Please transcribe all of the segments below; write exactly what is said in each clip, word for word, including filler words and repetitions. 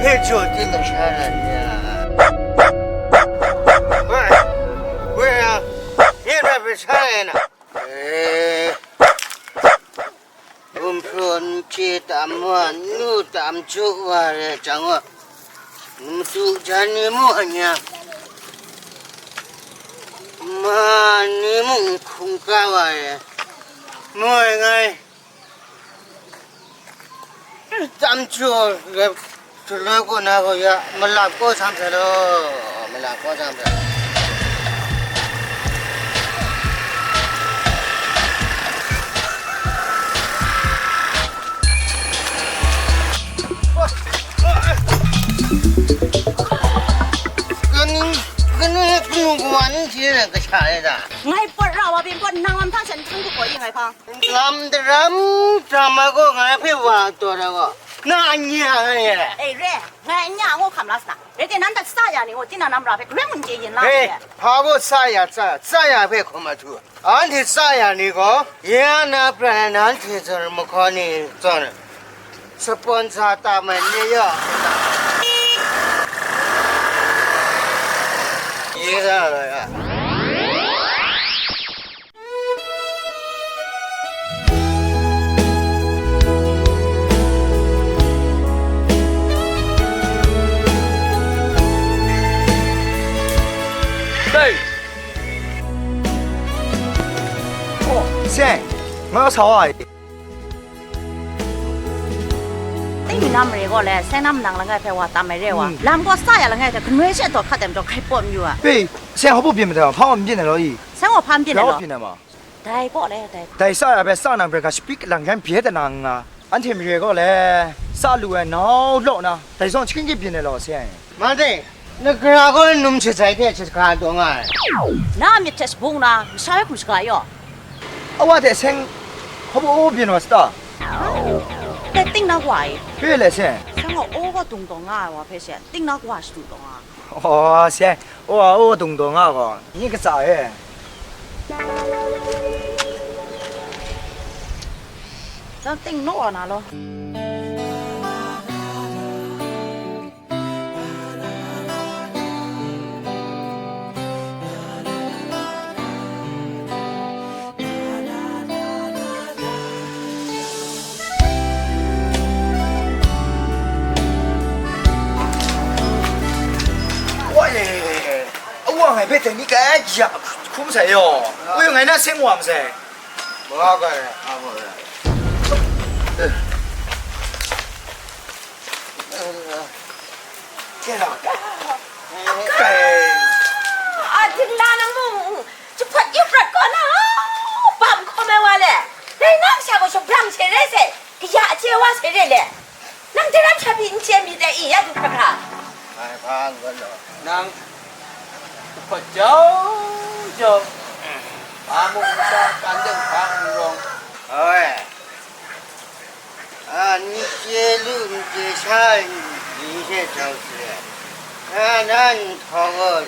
Jaw di masha na ni a? Woi, woi a, nye rai hpe sha ai na? E, gumhpraw n chye tam wa, n lu tam jaw wa re jang gaw, madu jan ni mu a nya, ma ni mung n hkungga wa re, mu ai ngai. Tam jaw, shaloi kaw na gaw ya, malap kau sam sai law, malap kau sam sai. Kani, kani, kanu kawa ni hte kasha e da? Ngai pawt ra wa byin pawt, nang lam hta shan hkang kau i ngai hpa. Lam daram hkra ma gaw ngai hpe wa taw da gaw, na a nya nga ye. Ei, re, ngai a nya ngu hkam la sa na. Rai timung, nanhte tsaya ni gaw, tinang na mara hpe, garai n chye yin la Hei, ye. Hpa gaw tsaya, tsaya, tsaya hpe hkawm a htu. Anhte tsaya ni gaw, ya na prai nanhte zawn mahkaw ni zawn, sponsor tam ai ni yaw. Ye da la ya. Dai. Oh, Seng, nga sa wa ai. Ting na mare gaw le, Seng na manang langai hpe wa tam ai re wa. Hmm. Lam gaw sa ya langai hte, kanoi she taw hkat ai majaw, hkai pawt mayu a. Pei, Seng hpa baw byin ma ai, hpa wa n byin ai law i? Seng gaw hpa n byin ai law. Byin ai ma. Dai gaw le, dai. Dai sa ya hpe sa nang hpe ga shapik lang yan bye dat na nga, anhte mare gaw le, sa lu ai nau law na, dai zawn shakin kyit byin ai law, Seng. Ma dai, na gara gaw num shatsai hte shaga taw nga ai. Na a myit hte shabung na, masha hpe hkum shaga yaw. A wa hte Seng, hpa baw byin wa sa ta? Dai ting na wa e. Hpe le Seng. Seng gaw aw gaw dung taw nga ai wa hpe she, ting na wa shadu taw nga. Aw, Seng, aw, aw dung taw nga gaw, ni katsa e. Dang ting naw wa na law. Wa ye, awa ngai hpe dai ni kai ya hkrum sai yaw. Wa ye, ngai na seng wa masai. Wa ga ya, a wa ya. Kya? Kai. A, dingla nang mung, jahpawt yu prat kaw na, bam hkawm ai wa le, dai na kasha gaw shabrang she rai sai, kaya a chye wa sai re le. Nang daram sha pyi n chye myit dai i, ya du hkra hkra. Ngai hpa n gaw law. Nang jahpawt jau jau, hpa mung n sha, kan deng hpa n rawng. Awe. A, n chye lu n chye sha ai ni hte jau sai. A, na nhtawm gaw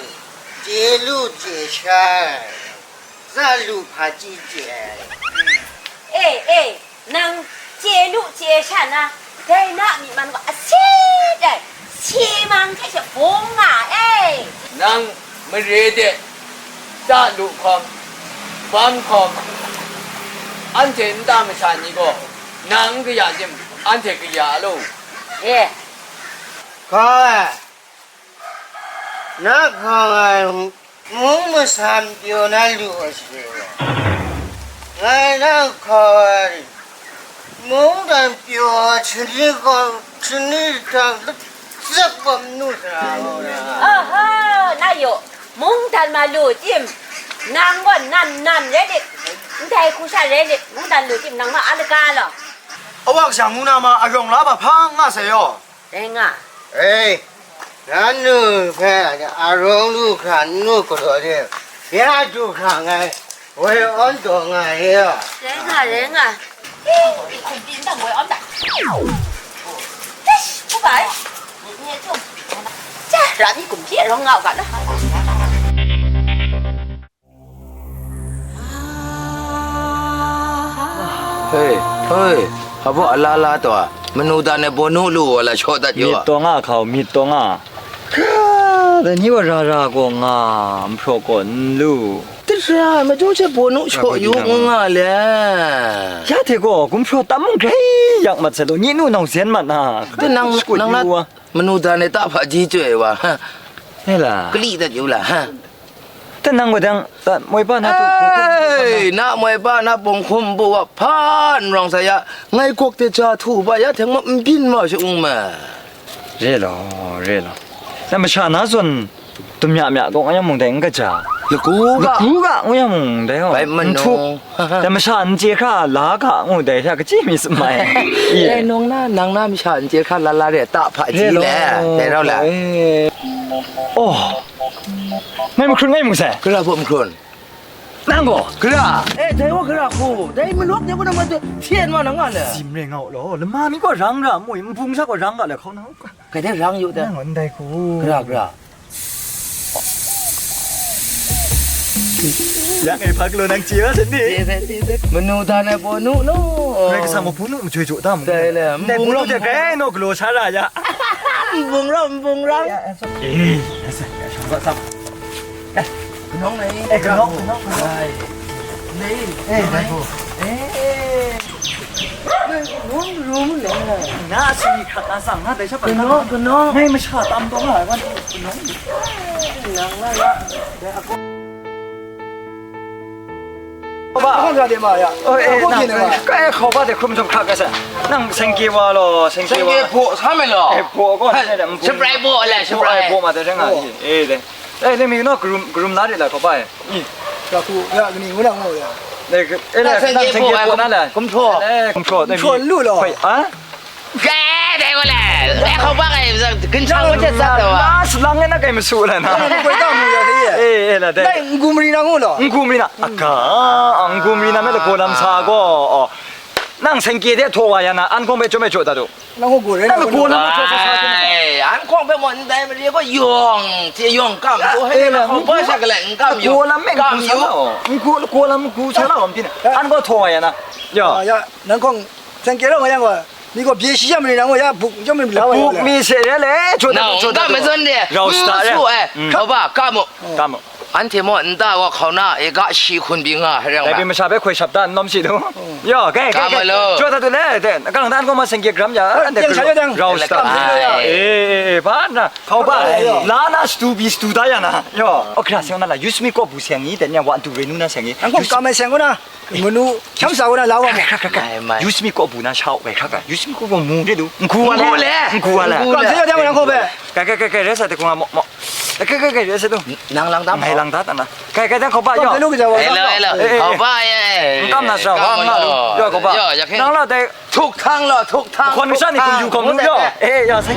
chye lu chye sha ai, za lu hpaji chye ai. E, e, nang chye lu chye sha na, dai na a myi man gaw asit ai, si mang hte she bung nga ai. Nang mare de ta lu hkawm, bam hkawm, anhte nta masha ni gaw nang n kaya jim, anhte kaya lu. E, hkaw ai, na hkawng ai mung masam pyaw na lu ai she, ngai na hkaw ai mungdan pyaw ai shani gaw, shani hta zap bam nu sara gaw na. Oho, na yaw, mungdan ma lu tim, nang gaw nan nan rai lit, ndai hku sha rai lit, mungdan lu tim, nang ma a laga law. Awak sha ngu na ma, arawng la ma hpa nga sai yaw. Rai nga. Ei, na nu hpe arawng lu hkra n nu galaw de, ya du hkra nngai, woi awn taw nga ye a. Rai nga, rai nga. Ei, kumhpyi n dang woi awn da. Eish, hpu bai. Nye, nye, cung. Ja, ra mi kumhpyi arawng nga u ga na. Hei, hei, hpa baw ala la taw a, Manu dan e bawnu lu wa la shaw dat yu Myit a. Taw nga hkau, myit taw nga. Hkra, dai ni wa ra ra gaw nga, nhpraw gaw n lu. Tara, madung she bawnu shaw yu ngu nga le. Ya hte gaw, gumhpraw tam mung grai yak mat sai law, nye nu nau zen mat na. Tinang, shakut nang yu na wa. Manu dan e ta hpaji chyoi wa, ha. Hela. Kali dat yu la, ha. Tinang gaw dang, ta moi pa na tu, hpung hkum hpung hkum na. Ei, na moi pa na hpung hkum bu wa, hpa n rawng sa ya, ngai gawk de ja htu ba ya, hte ma n byin ma sha ung ma. Re law, re law. Na masha na zawn, dum ya mya gaw, nga yang mung dai n kaja. Lagu ga. Lagu ga, nga yang mung dai gaw. Bai n manu. Htuk. Dai masha n chye hkra la ga ngu dai hta kaji mi samai. Dai nung na, nang na masha n chye hkra la la re, ta hpa ji le, dai rau la. Oh, ngai mahkrun ngai mu sai. Gara baw mahkrun. Nang gaw. Gara. Eh, dai wa gara hku. Dai manawk dai wa na ma tu, hpyen wa na nga le. Sim re nga u law, lama mi gaw rang ra mu, nbung sha gaw rang ga le hkau na u. Kai dai rang yu dai. Nang gaw ndai hku. Gara, gara. Ya ngai hpa galaw nang chye wa sat ni? Chye sai, chye sai. Manu dan ai bawnu law. Karai Kasang gaw bawnu majoi jaw da mu. Dai le, ndai bawnu de grai naw galaw sha ra ya. Nbung rau, nbung rau. Eh, ya sa, ya sa, sa. Eh, kanawng nai. Eh, kanawng, kanawng, kanawng. Ai. Nai. Eh, nai. Eh. Nang kanawng rum le. Na si hkrat na sang, na dai sha pan. Kanawng, kanawng. Nai masha tam taw nga ai wan kanawng. Nang la la. Hkau ba. Hkau ga de ma ya. Oh, eh, hkau nang, ga de ma. Kai hkau ba de hkrum hkrum hkrak ga sa. Nang sengke wa law, sengke wa. Sengke baw sa me law. Eh, baw gaw, hai, ne, ne, Shaprai baw le, baw, Shaprai. Baw ma de nga. Oh. Eh, de. Eh, le mi no grum, grum la de la hkau ba, eh. Ni. Ga ku, ya, ni ngu na ngu ya. Eh, eh, nang sengke baw na la. Kum hpraw. Eh, kum hpraw, ne, kum hpraw mi. Lu law. Hoi, ah? Dai, dai wa le. Dai hkau ba kai, ginchang wa chat sat taw wa. Na salang na kai masu la na. Nang koi ta mu ya de ye. Eh, eh, la dai. Dai ngu mari na ngu law. Ngu mari na. Aga, ngu mari na me le ko lam sa ko. Oh. Nang sengke de thaw wa ya na, an kawng bai chyawm bai chaw ta du. Nang ko go re na. Nang ko lam chaw sa sa. Ai, an kawng bai mo ndai mari ko yawng, ti yawng kam ko he na ko ba sa ka le, kam yu. Ko lam me kam yu. Ngu, ko lam ngu sa la wam pin. An ko thaw wa ya na. Ya. Ah, ya, nang kawng sengke ro ma yang wa. Ni gaw bye shi jam ri na ngu ya, buk jam ri la wa ya. Buk mi se re le, chawt na, chawt na, kam mazon de. Rau sta re. Su ai. Mm. Hkau ba, ka mu. Ka mu. Anhte maw, nta gaw hkau na, e ga shi hkun byi nga, hai rai dai nga. Bi masha hpe hkoi shap da, n lawm shi du. Yo, kai, kai, kai. Ka mu lo. Chawt na du le, de, ka lang dan gaw ma seng kye gram ya, anhte yang sha ya dang. Rau sta. Kam se ya. Eh, eh, eh, ba na. Hkau ba. Ai. La na stu bi stu da ya na. Yo. Okra seng na la, use me ko bu seng ni, de nya wa du re nu na seng ni. Ang kong ka mai seng ko na. Manu, hkyam sa wa na la wa mu. Krak, krak, krak. Mai, mai. Use me ko bu na shau, bai krak, krak. Use me ko bu mu de du. Ngu wa le. Ngu le. Ngu wa le. Ngu le. Kam se ya dang nang ko be. Kai, kai, kai, kai, rest ate ko mo, mo. Kai, kai, kai, rest ate. Nang lang dam. Ngai lang da ta na. Kai, kai, dang ko ba yo. Kam se lu ke ja wa. Hello, hello. Eh, eh, ko ba ye. Kam na sa, kam wa nga lo. Yo, ko ba. Yo, ya khen. Nang la dai. Thuk thang lo, thuk thang. Kon sa ni kun yu kom lu yo. Eh, ya sa.